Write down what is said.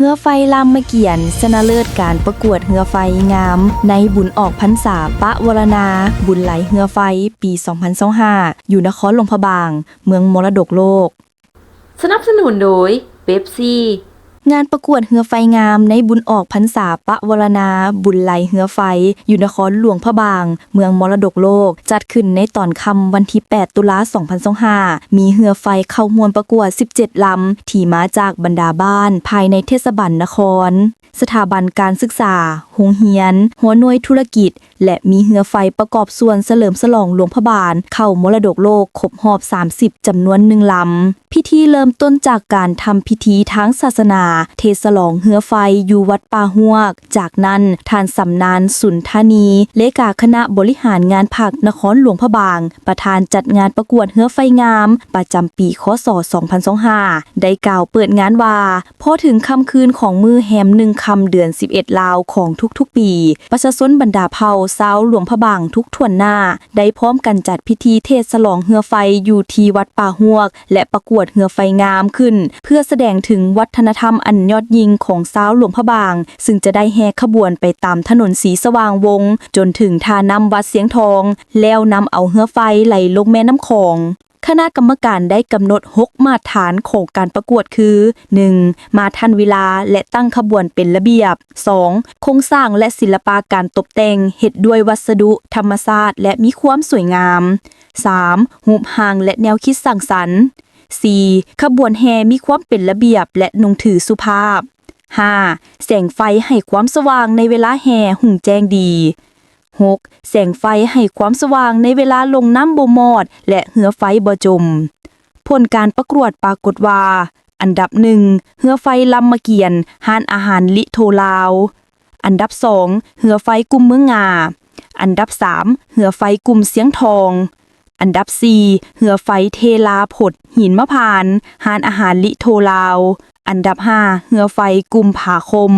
ເຮືອໄຟລາມມະກຽນ ຊະນະເລີດການປະກວດເຮືອໄຟງາມໃນບຸນອອກພັນສາປະວາລະນາ ບຸນໄຫຼເຮືອໄຟ ປີສອງພັນຊາວຫ້າ ຢູ່ນະຄອນຫຼວງພະບາງ ເມືອງມໍລະດົກໂລກ. ສະໜັບສະໜູນໂດຍ ເປັບຊີ. ງານປະກວດເຮືອໄຟງາມໃນບຸນອອກພັນສາປະວາລະນາ ບຸນໄຫຼເຮືອໄຟ ຢູ່ນະຄອນຫຼວງພະບາງ ເມືອງມໍລະດົກໂລກ ຈັດຂຶ້ນໃນຕອນຄ່ຳວັນທີແປດ ຕຸລາ ສອງພັນຊາວຫ້າ ມີເຮືອໄຟເຂົ້າຮ່ວມປະກວດສິບເຈັດລຳ ທີ່ມາຈາກບັນດາບ້ານພາຍໃນເທດສະບານນະຄອນ, ສະຖາບັນການສຶກສາ, ໂຮງຮຽນ, ຫົວໜ່ວຍທຸລະກິດ ແລະ ມີເຮືອໄຟປະກອບສ່ວນສະເຫຼີມສະຫຼອງຫຼວງພະບາງເຂົ້າມໍລະດົກໂລກຄົບຮອບສາມສິບ ຈຳນວນໜຶ່ງລຳ. ພິທີເລີ່ມຕົ້ນຈາກການທຳພິທີທາງສາສະໜາ ເທດສະຫຼອງເຮືອໄຟຢູ່ວັດປ່າຮວກ. ຈາກນັ້ນ ທ່ານ ສຳນານ ສຸນທານີ ເລຂາຄະນະບໍລິຫານງານພັກນະຄອນຫຼວງພະບາງ ປະທານຈັດງານປະກວດເຮືອໄຟງາມ ປະຈຳປີ ຄ.ສ. ສອງພັນຊາວຫ້າ ໄດ້ກ່າວເປີດງານວ່າ ພໍເຖິງຄ່ຳຄືນຂອງມື້ແຮມໜຶ່ງຄ່ຳເດືອນສິບເອັດລາວຂອງທຸກໆປີ, ປະຊາຊົນບັນດາເຜົ່າຊາວຫຼວງພະບາງທຸກຖ້ວນໜ້າ ໄດ້ພ້ອມກັນຈັດພິທີເທດສະຫຼອງເຮືອໄຟຢູ່ທີ່ວັດປ່າຮວກ ແລະ ປະກວດເຮືອໄຟງາມຂຶ້ນ ເພື່ອສະແດງເຖິງວັດທະນະທຳອັນຍອດຍິ່ງຂອງຊາວຫຼວງພະບາງ, ຊຶ່ງຈະໄດ້ແຫ່ຂະບວນໄປຕາມຖະໜົນສີສະຫວ່າງວົງ ຈົນເຖິງທ່ານ້ຳວັດຊຽງທອງ, ແລ້ວນຳເອົາເຮືອໄຟໄຫຼລົງແມ່ນ້ຳຂອງ. ຄະນະກຳມະການໄດ້ກຳນົດຫົກມາດຖານຂອງການປະກວດຄື ໜຶ່ງ ມາດຖານເວລາ ແລະ ຕັ້ງຂະບວນເປັນລະບຽບ, ສອງ ໂຄງສ້າງ ແລະ ສິລະປະການຕົບແຕ່ງ ເຮັດດ້ວຍວັດສະດຸທຳມະຊາດ ແລະ ມີຄວາມສວຍງາມ, ສາມ ຮູບຮ່າງ ແລະ ແນວຄິດສ້າງສັນ, ສີ່ ຂະບວນແຫ່ມີຄວາມເປັນລະບຽບ ແລະ ນຸ່ງຖືສຸພາບ, ຫ້າ ແສງໄຟໃຫ້ຄວາມສະຫວ່າງໃນເວລາແຫ່ຮຸ່ງແຈ້ງດີ. ຫົກ ແສງໄຟໃຫ້ຄວາມສະຫວ່າງໃນເວລາລົງນ້ຳບໍ່ມອດ ແລະ ເຮືອໄຟບໍ່ຈົມ. ຜົນການປະກວດປາກົດວ່າ ອັນດັບໜຶ່ງ ເຮືອໄຟລຳມະກຽນ ຮ້ານອາຫານລິໂທລາວ, ອັນດັບສອງ ເຮືອໄຟກຸ່ມເມືອງງາ, ອັນດັບສາມ ເຮືອໄຟກຸ່ມຊຽງທອງ, ອັນດັບສີ່ ເຮືອໄຟເທລາພົດ ຫີນມະພານ ຮ້ານອາຫານລິໂທລາວ, ອັນດັບຫ້າ ເຮືອໄຟກຸ່ມຜາຄົມ.